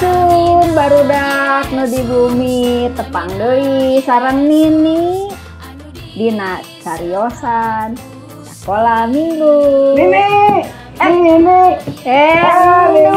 Sampurasun barudak nu di bumi, tepang deui sareng Nini dina cariosan Sakola Minggu. Nini, Nini. Eh, Nini.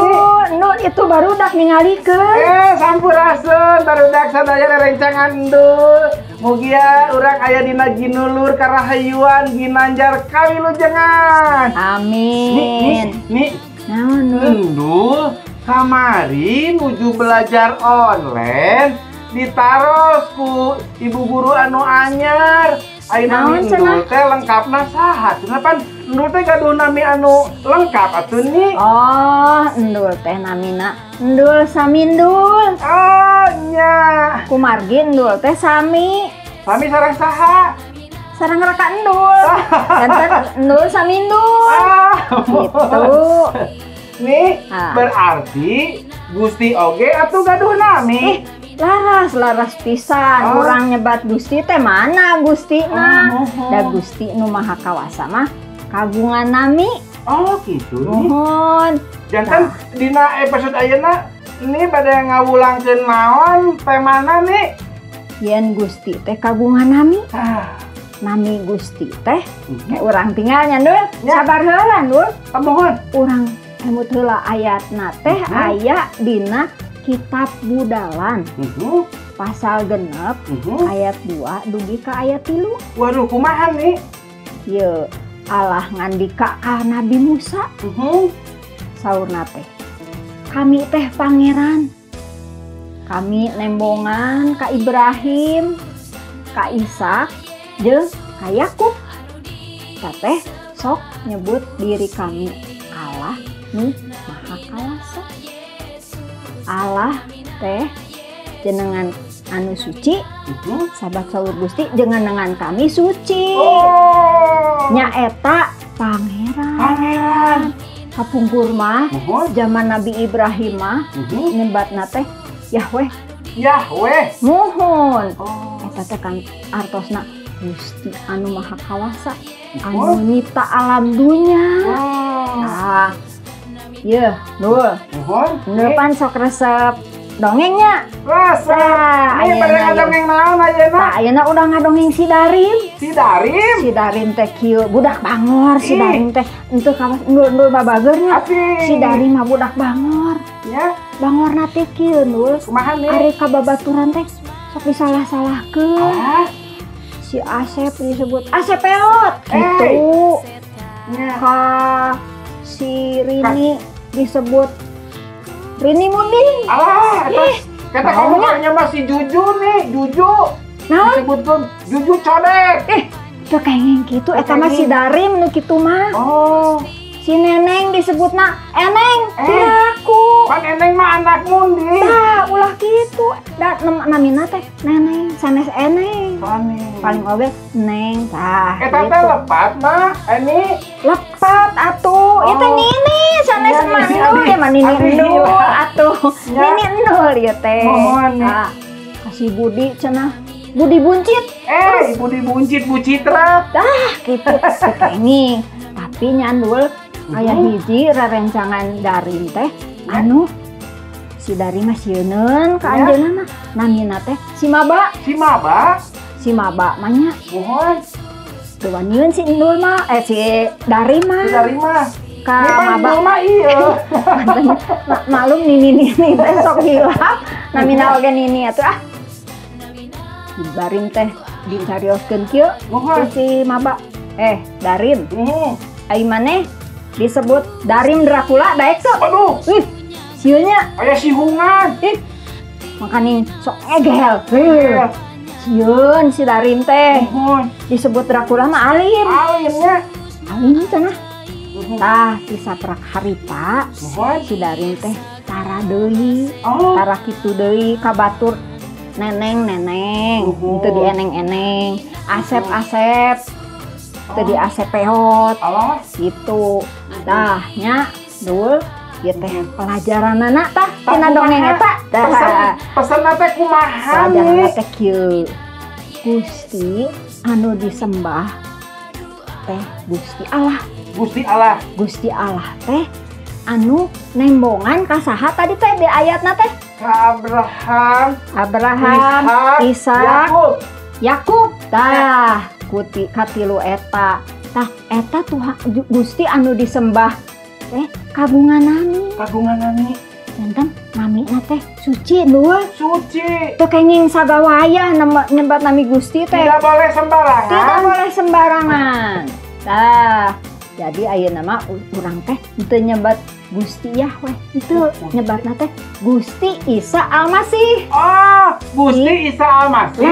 Nu itu barudak ningalikeun. Eh, sampurasun barudak sadaya, rerencangan Endul. Mugia urang aya dina ginulur karahayuan ginanjar kawilujengan. Amin. Nih, Naon, Nu? Endul kamari nuju belajar online ditaros ku ibu guru anu anyar. Ayeuna Naon Endul cenah? Teh lengkapna saha? Cenah pan Endul teh gaduh nami anu lengkap atuh, nih. Oh, Endul teh namina Endul Samindul. Oh, nya. Kumargi Endul teh sami. Sami sareng saha? Sareng raka Endul. Janten Endul Samindul. Ah, gitu. Nih, Ah. berarti Gusti oge atuh gaduh nami. Eh, laras, laras pisan. Oh. Urang nyebat Gusti teh mana Gusti na? Oh, mohon. Da Gusti nu Maha Kawasa mah kagungan nami. Oh, gitu nih. Mohon. Janten dina episode ayeuna ini pada ngawulangkeun naon temana nih? Yen Gusti teh kagungan nami. Ah, Nami Gusti teh kayak urang tinggalnya, Ndul. Ya. Sabar heula, Ndul. Ah, mohon. Urang emut heula ayatna teh aya dina Kitab Budalan pasal 6 ayat 2 dugi ka ayat 3. Waduh, kumaha nih? Ye, Allah ngandika ka Nabi Musa, saurna teh, "Kami teh pangeran, kami nembongan ka Ibrahim, ka Ishak jeung ka Yakub. Teh sok nyebut diri kami Allah nu Maha Kawasa." Allah teh jenengan anu suci, sabab saur Gusti jenengan kami suci. Oh. Nyaeta pangeran. Pangeran. Kapungkur mah zaman Nabi Ibrahim mah nyebatna teh Yahweh. Yahweh. Muhun. Oh. Eta teh kan artosna Gusti anu Maha Kawasa, anu nyipta alam dunya. Oh. Nah, yeuh, Nul. Muhun. Nul pan sok resep dongengnya. Resep. Tah, Nih pada ayeuna ngadongeng naon ayeuna? Tah, ayeuna udah ngadongeng si Darim. Si Darim. Si Darim teh kieu, budak bangor si Ih. Darim teh. Henteu kawas Ndul, Ndul babageurnya. Asik. Si Darim mah budak bangor. Ya, Bangorna teh kieu, Ndul. Kumaha nih? Ari ka babaturan teh sok disalah-salahkeun. Ah, Si Asep disebut Asep peot Eh. gitu. Nya. Ka si Rini disebut Rini Munding. Alah, eta Ih, kata kamu maunya. kayaknya masih Juju nih, Juju. Naon? Disebutkeun Juju codek. Eh, teu kenging kitu, eta mah si Darim nu kitu mah. Oh, Si Neneng disebutna Eneng, Eh. piraku. Pan Eneng mah anak Munding. Tah, ulah kitu. Da namina teh Neneng, sanes Eneng. Paling. Paling oge Neng, tah. Eta teh gitu. Lepat mah, ini. Lepat atuh. Oh. Itu Nini sanes Iya, mah Nini, Endul abi. ya mah Nini Abi, Endul gila. atuh. Ya. Nini Endul ieu teh. Mohon, nih. Tah, kasih Budi cenah. Budi buncit. Eh, Budi buncit, Bu Citra. Tah, gitu. Teu kenging. Tapi nya, Ndul, aya hiji rerencangan Darim teh anu si Darim mah sieuneun ka Ya. anjeunna mah. Namina teh si Maba. Si Maba. Si Maba mah nya Mohon. teu waniun si Endul mah, eh, si Darim mah. Si Darim mah. Ka Ini pan Maba. Endul mah iya. Malum Nini, Nini teh sok hilap namina oge Nini atuh ah. Darim teh dicarioskeun kieu Mohon. ku si Maba, "Eh, Darim, ai maneh disebut Darim Dracula daek teu?" Aduh, Ih, sieun nya. Aya sihungan. Ih, makanya sok ngegel. Heuh. Sieun si Darim teh. Mohon. Disebut Dracula mah alim. Alimnya. Alim cenah. Tah, ti saprak harita Mohon. si Darim teh tara deui. Oh. Tara kitu deui ka batur, Neneng Neneng, teu di eneng-eneng, Asep Asep, teu di Asep peot. Alah. Gitu. Tah nya, Dul, ieu teh pelajaranana tah tina dongeng eta. Pesan, Tah. Pesan teh kumaha Pelajaranna nih? Teh kieu. Gusti anu disembah teh Gusti Allah. Gusti Allah. Gusti Allah teh Anu nembongan ka saha tadi teh di ayatna teh? Ka Abraham, Ishak, Yakub. Tah, kuti katilu eta. Tah eta Tuhan Gusti anu disembah teh kagungan nami. Kagungan nami. Janten namina teh suci Dul. Suci. Teu kenging sagawayah nyebat nami Gusti teh. Tidak boleh sembarangan. Tidak boleh sembarangan. Tah, jadi ayeuna mah urang teh teu nyebat Gusti Yahweh, itu nyebatna teh Gusti Isa Almasih. Oh, Gusti Isa Almasih.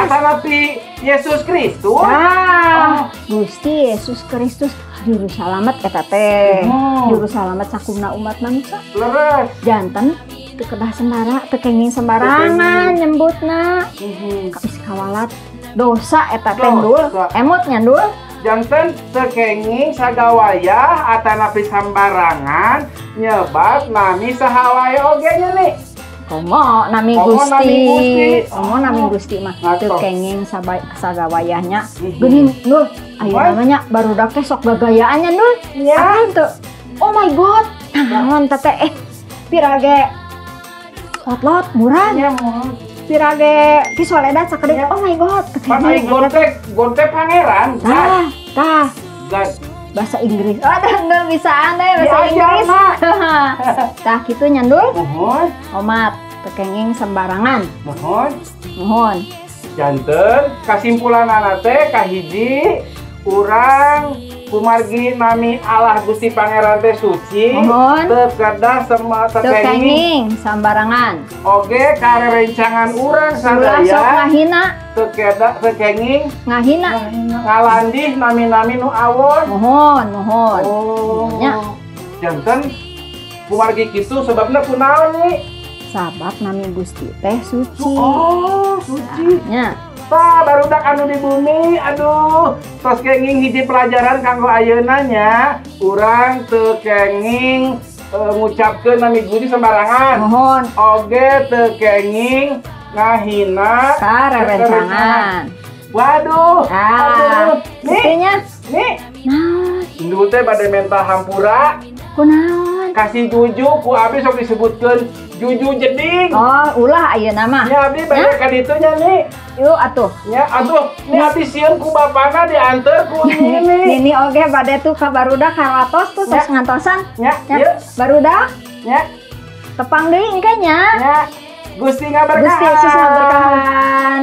Atanapi Yesus Kristus. Ah, oh. Gusti Yesus Kristus juru salamet eta teh. Juru salamet sakumna umat manusia. Leres. Janten teu kedah sembara, teu kenging sembarangan nyebutna. Geus kawalat dosa eta teh Dul. Emut nya Dul. Janten teu kenging sagawayah atanapi sambarangan nyebat nami saha wae oge nya nih. Komo nami Gusti. Komo nami Gusti mah teu kenging sagawayahnya. Geuning Dul, aya namanya barudak teh sok gagayaannya Dul. Ya. Apaan teu? Oh my god. Naon teh teh pirage potlot murah. Ya mohon. Pirage pisoledat sakedik. Oh my god. Pan ai gonte pangeran. Tah, tah. Bahasa Inggris. Oh, Dul bisaan deh bahasa Inggris. Tah kitu nya Dul. Mohon. Omat teu kenging sembarangan. Mohon. Mohon. Janten kasimpulanana teh kahiji urang kumargi nami Allah Gusti Pangeran teh suci. Mohon. Teu kedah teu kenging sembarangan. Oge karerencangan urang sadaya. Ulah sok ngahina. Teu kedah teu kenging ngahina. Ngalandih nami-nami nu awon. Mohon, mohon. Oh. Nya. Janten kumargi kitu sebabna kunaon nih? Sabab nami Gusti teh suci. Oh, suci. Nya. Tah barudak anu di bumi, aduh, tos kenging hiji pelajaran kanggo ayeuna nya, urang teu kenging ngucapkeun nami Gusti sembarangan. Mohon. Oge teu kenging ngahina karerencangan. Waduh, aduh. Nih, nih. Nah, Dulu teh bade menta hampura. Kunaon? Kasih Juju ku abi sok disebutkeun Juju jeding. Oh, ulah ayeuna mah. Nya abi bade ka ditu nya nih. Yuk atuh. Nya atuh, nih abi sieun ku bapana dianteur ku nini. Nini oge bade tuh ka barudak karatos tuh tos ngantosan. Nya, yeuh. Barudak? Nya. Tepang deui engke nya. Nya. Gusti ngaberkahan. Gusti Yesus ngaberkahan.